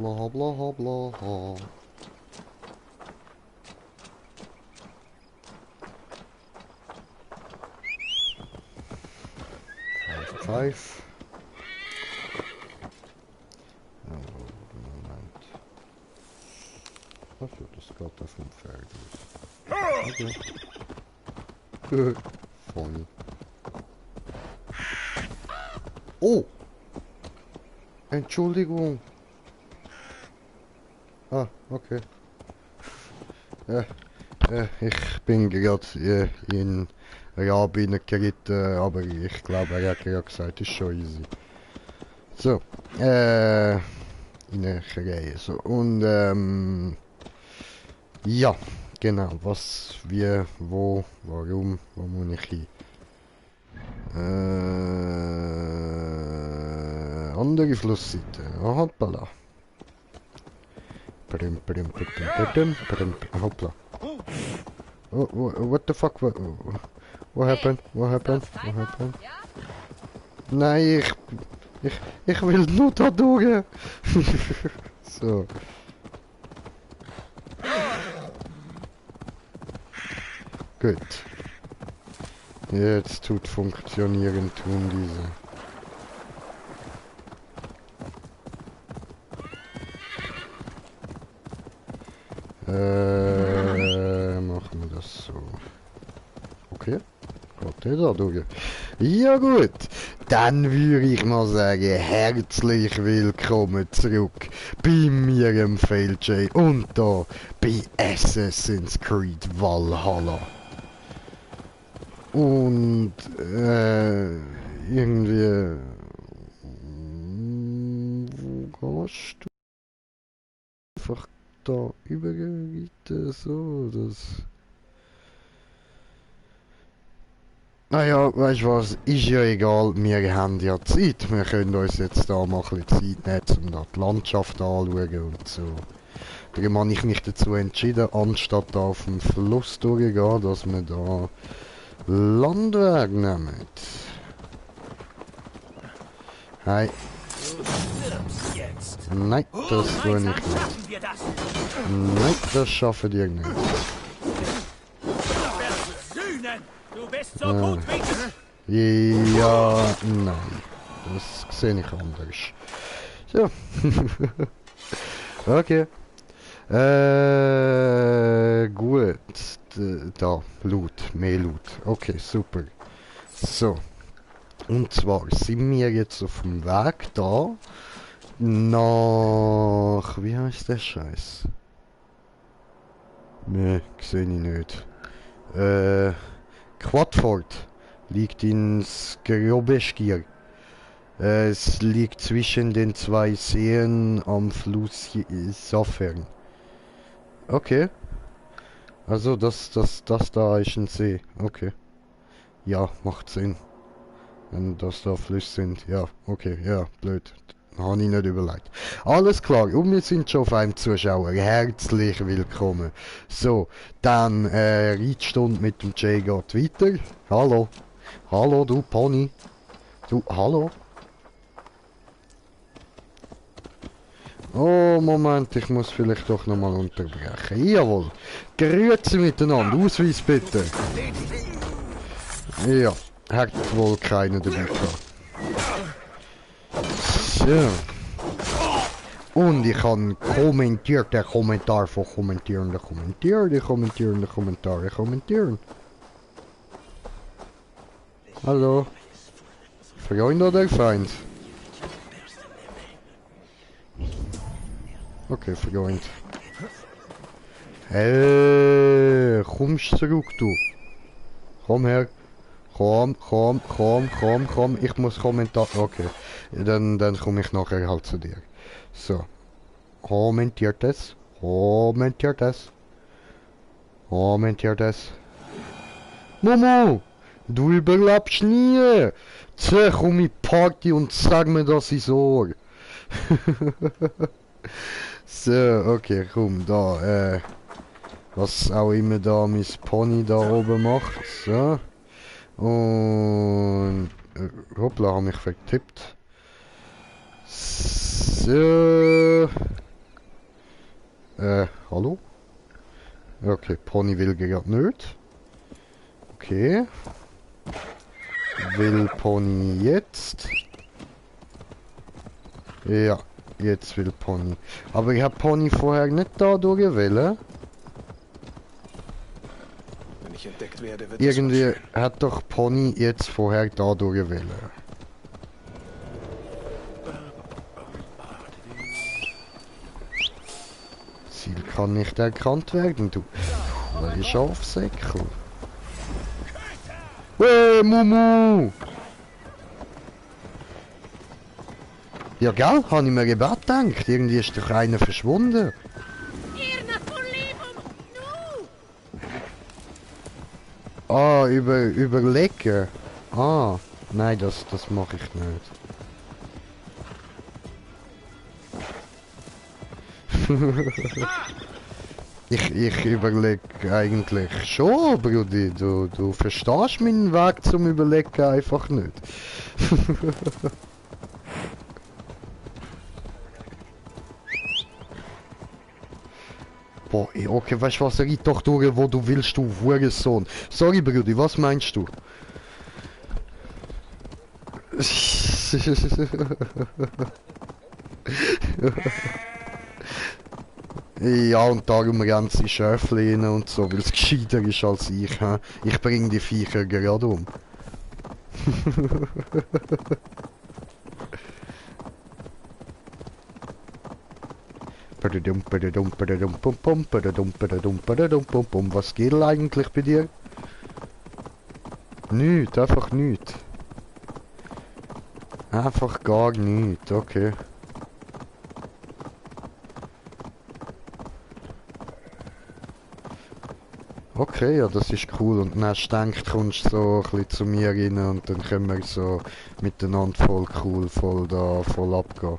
Bla bla bla. Pfeif. Oh, Moment. Achso, das geht auf dem Pferd. Okay. Funny. Oh! Entschuldigung. Ah, okay. Ich bin gerade in Rabin geritten, aber ich glaube, er hat ja gesagt, ist schon easy. So, in eine Reihe. So, und ja, genau, was, wie, wo, warum, wo muss ich hin? Andere Flussseite. Oh, hoppala. Hoppla. Oh, what the fuck? What happened? What happened? What happened? Nein, ich will nur da durch. So. Gut. Jetzt tut funktionieren, tun diese. Machen wir das so. Okay. Geht der da durch? Ja gut. Dann würde ich mal sagen, herzlich willkommen zurück bei mir im FailJ und da bei Assassin's Creed Valhalla. Und irgendwie... Wo gehst du? Einfach da übergewieten, so, das... Naja, weißt du was, ist ja egal, wir haben ja Zeit. Wir können uns jetzt da mal ein bisschen Zeit nehmen, um da die Landschaft anzuschauen und so. Darum habe ich mich dazu entschieden, anstatt da auf dem Fluss durchzugehen, dass wir da Landweg nehmen. Hey. Nein, das tue ich nicht. Nein, das schaffen die nicht. Ja, nein. Das sehe ich anders. So. Okay. Gut. Da, Loot, mehr Loot. Okay, super. So. Und zwar sind wir jetzt auf dem Weg da nach... Wie heißt der Scheiß? Ne, sehe ich nicht. Quadford liegt in Skrobeskier. Es liegt zwischen den zwei Seen am Fluss Safern. Okay. Also das da ist ein See. Okay. Ja, macht Sinn. Wenn das da Flüsse sind. Ja, okay, ja, blöd. Habe ich nicht überlegt. Alles klar, und wir sind schon auf einem Zuschauer. Herzlich willkommen. So, dann Reitstunde mit dem Jay geht weiter. Hallo. Hallo, du Pony. Du, hallo. Oh, Moment, ich muss vielleicht doch nochmal unterbrechen. Jawohl. Grüezi miteinander. Ausweis bitte. Ja, hat wohl keiner dabei gehabt. So. Und ich habe kommentiert, der Kommentar von kommentierende kommentieren. Hallo. Freund oder Feind? Okay, Freund. Kommst zurück, du. Komm her. Komm. Ich muss Kommentar... Okay. Dann komme ich nachher halt zu dir. So. Kommentiert es. Momo! Du überlebst nie! Zeh, komm in die Party und sag mir, dass ich sorge. So, okay, komm, da, was auch immer da mein Pony da oben macht. So. Und... hoppla, hab mich vertippt. So. Hallo? Okay, Pony will gerade nicht. Okay. Will Pony jetzt? Ja, jetzt will Pony. Aber ich habe Pony vorher nicht da durchgewählt. Wenn ich entdeckt werde, wird Irgendwie hat doch Pony jetzt vorher da durchgewählt. Ziel kann nicht erkannt werden, du. Welche Schafsäckel. Hey, Mumu! Ja, gell? Habe ich mir eben auch gedacht. Irgendwie ist doch einer verschwunden. Ah, überlegen. Ah, nein, das mache ich nicht. Ich überlege eigentlich schon, Brudi. Du verstehst meinen Weg zum Überlegen einfach nicht. Boah, okay, weißt du was, ritt doch durch, wo du willst, du Hurensohn. Sorry, Brudi, was meinst du? Ja, und darum rennt sie Schäfle rein und so, weil es gescheiter ist als ich. He? Ich bring die Viecher gerade um. Was geht eigentlich bei dir? Nicht, einfach nicht. Einfach gar nicht, okay. Okay, ja, das ist cool. Und dann denkt, kommst du so ein bisschen zu mir rein und dann können wir so miteinander voll cool, voll abgehen.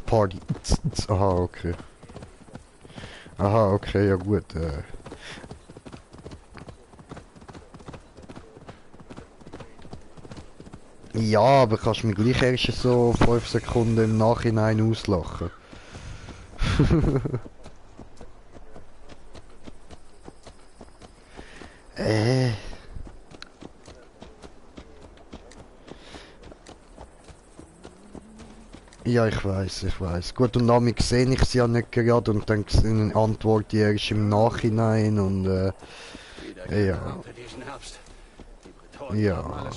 Party. Aha, okay. Aha, okay, ja gut. Ja, aber kannst du mich gleich erst so 5 Sekunden im Nachhinein auslachen. Ja, ich weiß. Gut, und damit sehe ich sie ja nicht gerade und dann antworte ich erst im Nachhinein und ja. Ja.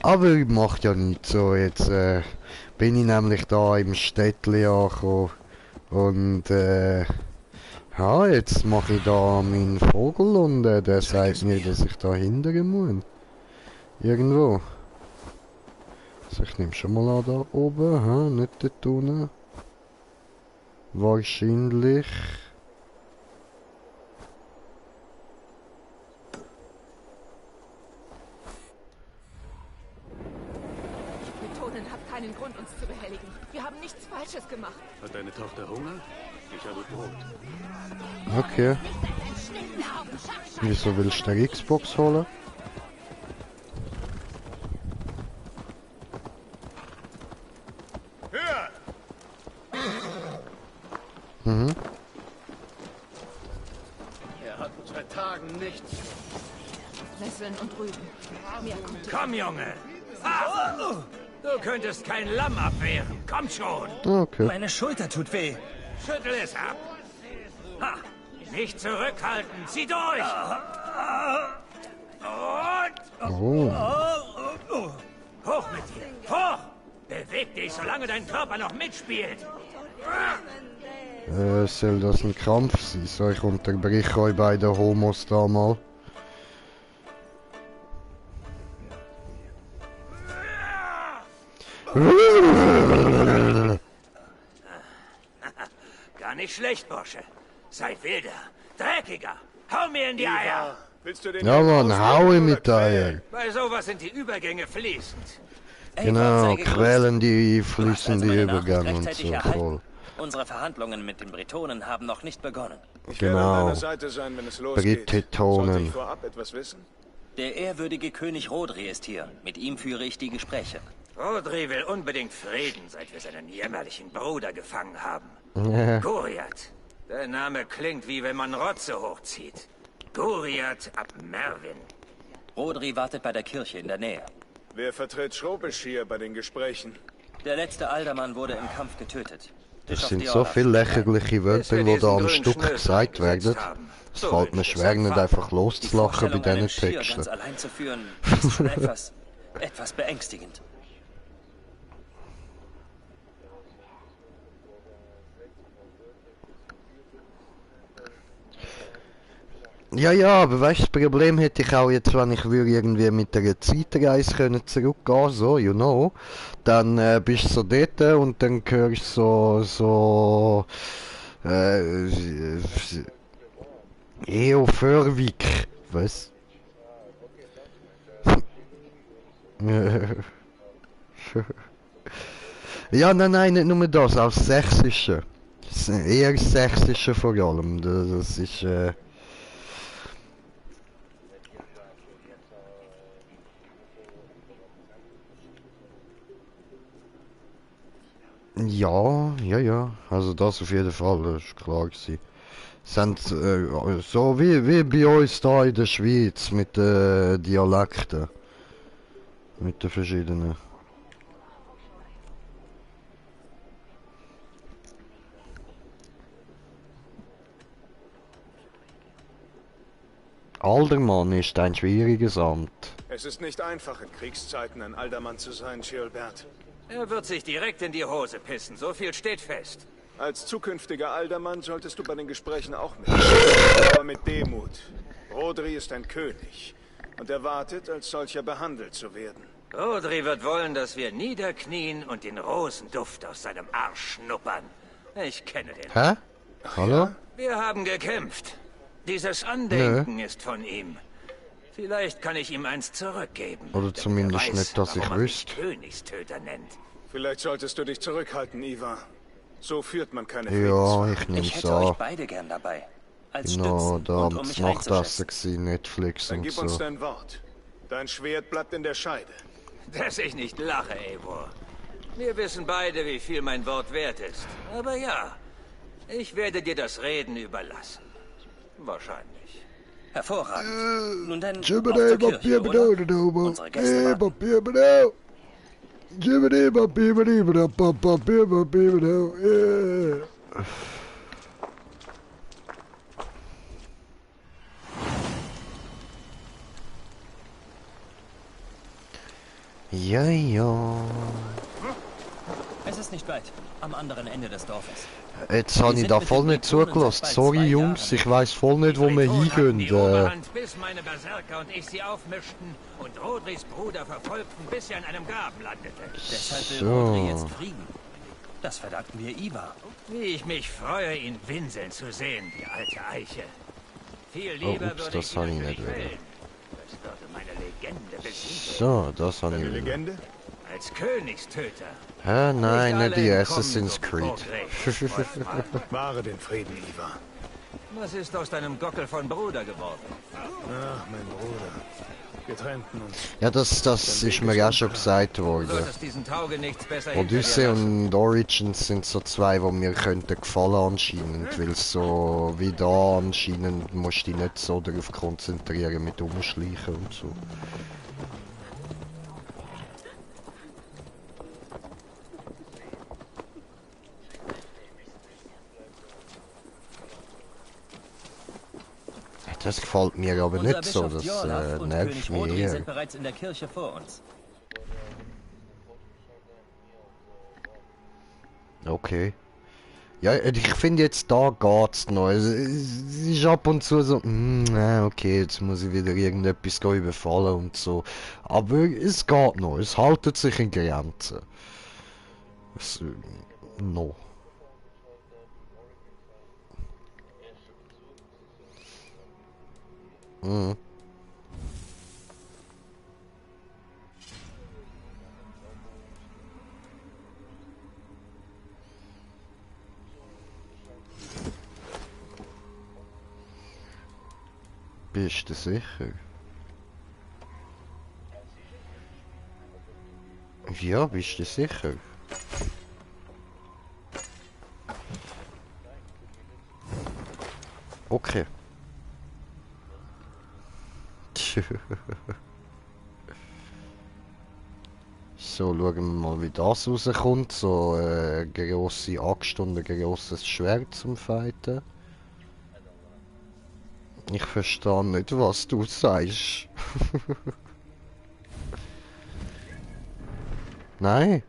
Aber macht ja nichts so, jetzt bin ich nämlich da im Städtli angekommen und ja, jetzt mache ich da meinen Vogel und der sagt mir, dass ich da hindern muss. Irgendwo. Also ich nehme schon mal an da oben, ha? Nicht dort unten. Wahrscheinlich. Die Bretonen haben keinen Grund, uns zu behelligen. Wir haben nichts Falsches gemacht. Hat deine Tochter Hunger? Ich habe Brot. Okay. Wieso willst du eine Xbox holen? Mhm. Er hat seit Tagen nichts. Nesseln und Rüben. Mehr kommt. Komm, Junge! Ah! Du könntest kein Lamm abwehren. Komm schon! Okay. Meine Schulter tut weh. Schüttel es ab! Ha! Nicht zurückhalten! Zieh durch! Und Oh. hoch mit dir! Hoch! Beweg dich, solange dein Körper noch mitspielt! Soll das ein Kampf sein? So, ich unterbreche euch beide Homos da mal. Gar nicht schlecht, Bursche. Sei wilder, dreckiger. Hau mir in die Eier! Willst du den Ja Mann, hau ihn mit der Eier. Bei sowas sind die Übergänge fließend. Genau, Gott sei quälen die fließen Also die meine Übergänge Nachricht und rechtzeitig so erhalten. voll. Unsere Verhandlungen mit den Bretonen haben noch nicht begonnen. Ich werde an Genau. deiner Seite sein, wenn es losgeht. Bretonen. Sollte ich vorab etwas wissen? Der ehrwürdige König Rodri ist hier. Mit ihm führe ich die Gespräche. Rodri will unbedingt Frieden, seit wir seinen jämmerlichen Bruder gefangen haben. Ja. Guriat. Der Name klingt, wie wenn man Rotze hochzieht. Guriat ab Merwin. Rodri wartet bei der Kirche in der Nähe. Wer vertritt Schrobisch hier bei den Gesprächen? Der letzte Aldermann wurde im Kampf getötet. Das Bischof sind so Diorlas. viele lächerliche Wörter, die da am grünen Stück Schnösel gesagt werden. eingesetzt haben. Es So fällt will mir ich es schwer, nicht erfahren. einfach Die loszulachen bei Vorstellung, diesen einen Stier ganz Texten. allein zu führen, ist schon etwas beängstigend. Ja, ja, aber weißt du, das Problem hätte ich auch jetzt, wenn ich würde irgendwie mit einer Zeitreise können zurückgehen, so, you know, dann bist du so dort und dann hörst du Eo Förwig, was? Ja, nein, nicht nur das, auch das Sächsische. Eher das Sächsische vor allem, das ist, ja, also das auf jeden Fall, das ist klar gewesen. Sind so wie bei uns da in der Schweiz mit den Dialekten. Mit den verschiedenen. Aldermann ist ein schwieriges Amt. Es ist nicht einfach, in Kriegszeiten ein Aldermann zu sein, Gilbert. Er wird sich direkt in die Hose pissen, so viel steht fest. Als zukünftiger Aldermann solltest du bei den Gesprächen auch mit. Aber mit Demut. Rodri ist ein König und erwartet, als solcher behandelt zu werden. Rodri wird wollen, dass wir niederknien und den Rosenduft aus seinem Arsch schnuppern. Ich kenne den. Hä? Hallo? Wir haben gekämpft. Dieses Andenken ist von ihm. Vielleicht kann ich ihm eins zurückgeben. Oder damit zumindest er weiß, nicht, dass ich warum man mich wüsste. Königstöter nennt. Vielleicht solltest du dich zurückhalten, Ivar. So führt man keine Ja, Friedensverhandlungen. ich nehme Ich es hätte euch an. beide gern dabei. Als Genau, Stützen da und am um mich Nachtessen einzuschätzen. gewesen, Netflix Dann und gib uns so. dein Wort. Dein Schwert bleibt in der Scheide. Dass ich nicht lache, Eivor. Wir wissen beide, wie viel mein Wort wert ist. Aber ja, ich werde dir das Reden überlassen. Wahrscheinlich. Hervorragend. Nun denn, auf zur Jibbidi, Kirche, bobbidi, oder? bobbidi, Unsere Gäste warten. bobbidi. Jibbidi, bobbidi, bobbidi, bobbidi, yeah. Ja, ja. Es ist nicht weit. Am anderen Ende des Dorfes. Jetzt habe ich da voll nicht zugelassen. Sorry Jungs, ich weiß voll nicht, wo wir hingehen. Die Oberhand, bis meine Berserker und ich sie aufmischten und Rodris Bruder verfolgten, bis er in einem Graben landete. Deshalb will So. Rodri jetzt Frieden. Das verdanken wir Ivar. Wie ich mich freue, ihn winseln zu sehen, die alte Eiche. Viel lieber ups, würde ich das ihn habe ich natürlich nicht wollen. wählen. Das würde meine Legende besiegeln. So, das habe ich Eine wieder. Legende? Als Königstöter. Hä, nein, alle nicht die entkommen, Assassin's so Creed. bevor Wolfmann. Wahre den Frieden, Ivar. Was ist aus deinem Gockel von Bruder geworden? Ach, mein Bruder. Wir trennten uns. Ja, das ist mir auch schon gesagt Du worden. solltest diesen Taugenichts besser hinter dir Odyssey lassen. und Origins sind so zwei, die mir könnten gefallen anscheinend, weil so wie da anscheinend musst du dich nicht so darauf konzentrieren mit Umschleichen und so. Das gefällt mir aber Unser nicht so, Bischof das Diorlas und nervt König mich Rodri eher. sind bereits in der Kirche vor uns. Okay. Ja, ich finde jetzt da geht's noch. Es ist ab und zu so, okay, jetzt muss ich wieder irgendetwas überfallen und so. Aber es geht noch, es haltet sich in Grenzen. Es, noch. Mhm. Bist du sicher? Ja, bist du sicher? Okay. So, schauen wir mal, wie das rauskommt. So eine grosse Axt und ein grosses Schwert zum Fighten. Ich verstehe nicht, was du sagst. Nein.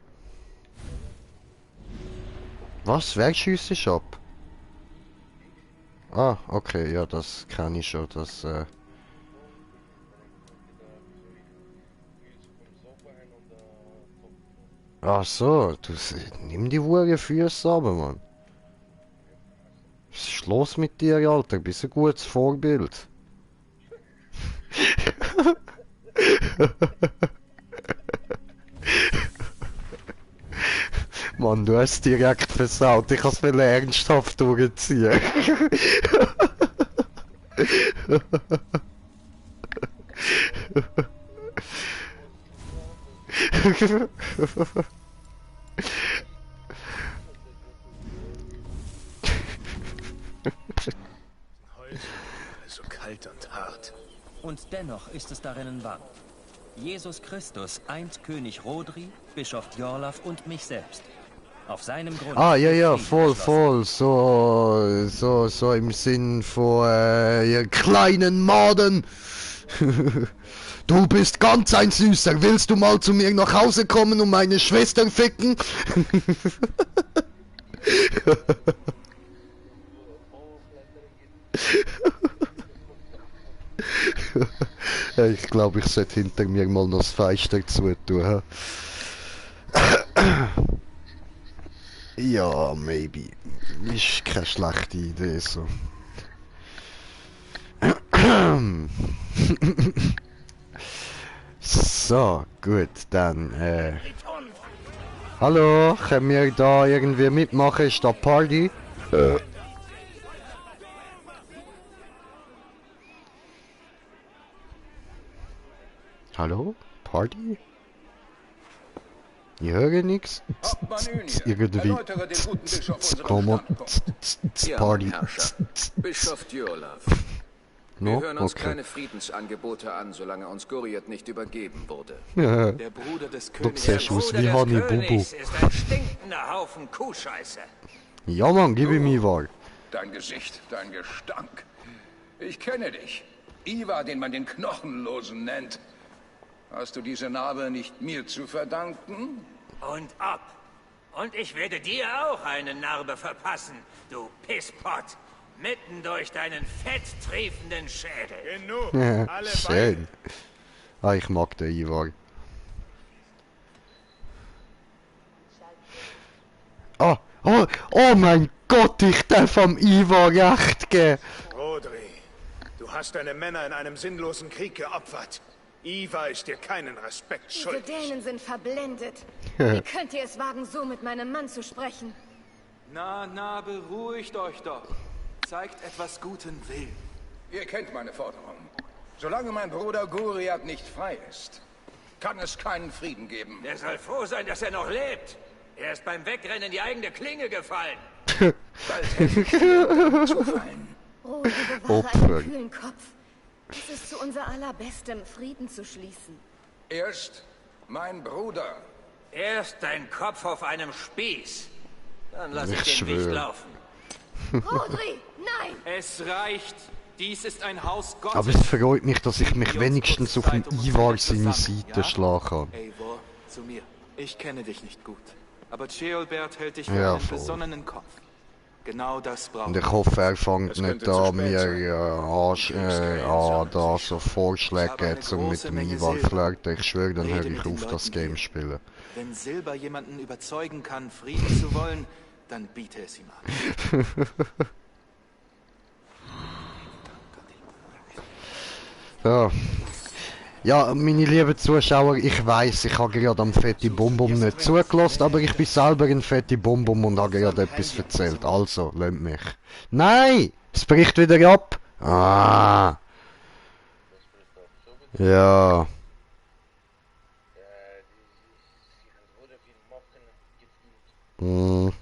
Was? Wer schiesst ab? Ah, okay, ja, das kann ich schon, das, Ach so, nimm die Hure Füße runter, Mann. Was ist los mit dir, Alter? Du bist ein gutes Vorbild. Mann, du hast direkt versaut. Ich kann's viel ernsthaft durchziehen. Heute so kalt und hart. Und dennoch ist es darin wahr. Jesus Christus eint König Rodri, Bischof Jorlaf und mich selbst. Auf seinem Grund... Ah, ja, ja, Frieden voll, geschlossen. so im Sinn von, ihr kleinen Maden. Du bist ganz ein Süßer. Willst du mal zu mir nach Hause kommen und meine Schwester ficken? Ja, ich glaube, ich sollte hinter mir mal noch das Fenster zutun. Ja, maybe. Ist keine schlechte Idee so. So, gut, dann, hallo, können wir da irgendwie mitmachen? Ist da Party? Hallo? Party? Ich höre nichts. Irgendwie. Party. Bischof Jorlaf. No? Wir hören uns Okay. keine Friedensangebote an, solange uns Guriat nicht übergeben wurde. Ja, Der Bruder des du Königs. siehst aus Bruder wie des Honey Bubu. Königs ist ein stinkender Haufen Kuhscheiße. Ja, Mann, gib ihm mir wahr. Dein Gesicht, dein Gestank. Ich kenne dich. Ivar, den man den Knochenlosen nennt. Hast du diese Narbe nicht mir zu verdanken? Und ob. Und ich werde dir auch eine Narbe verpassen, du Pisspott. Mitten durch deinen fetttriefenden Schädel. Genug. Ja, Alle schön. Ah, ich mag den Ivar. Ah, oh mein Gott, ich darf am Ivar recht geben. Rodri, du hast deine Männer in einem sinnlosen Krieg geopfert. Ivar ist dir keinen Respekt Diese schuldig. Dänen sind verblendet. Wie könnt ihr es wagen, so mit meinem Mann zu sprechen? Na, beruhigt euch doch. Zeigt etwas guten Willen. Ihr kennt meine Forderung. Solange mein Bruder Guriat nicht frei ist, kann es keinen Frieden geben. Er soll froh sein, dass er noch lebt. Er ist beim Wegrennen in die eigene Klinge gefallen. Bald hätte ich dir zufallen. Rudi, bewahre Opfer. einen kühlen Kopf. Es ist zu unser allerbestem, Frieden zu schließen. Erst mein Bruder. Erst dein Kopf auf einem Spieß. Dann lass ich Ich den Wicht schwöre. laufen. Rodri, nein! Es reicht. Dies ist ein Haus Gottes. Aber es freut mich, dass ich mich Die uns wenigstens kurz auf dem Zeit, um uns Ivar wieder seine zusammen, Seite ja? schlagen kann. Eivor, zu mir. Ich kenne dich nicht gut. Aber Ceolbert hält dich für Ja, einen voll. besonnenen Kopf. Genau das brauchen Und wir. ich hoffe, er fängt Es nicht könnte zu an, spät mir sein. da so Vorschläge Ich habe eine zum mit große dem Menge Ivar Silber. flirten. Ich schwöre, dann höre Rede ich mit den auf, das Leuten Game hier. spielen. Wenn Silber jemanden überzeugen kann, Frieden zu wollen, dann biete es ihm an. Ja. Ja, meine lieben Zuschauer, ich weiß, ich habe gerade am Fetti Bumbum nicht zugelassen, aber ich bin selber ein Fetti Bumbum und habe gerade etwas erzählt. Also, lasst mich. Nein! Es bricht wieder ab! Ah! Ja. Hm.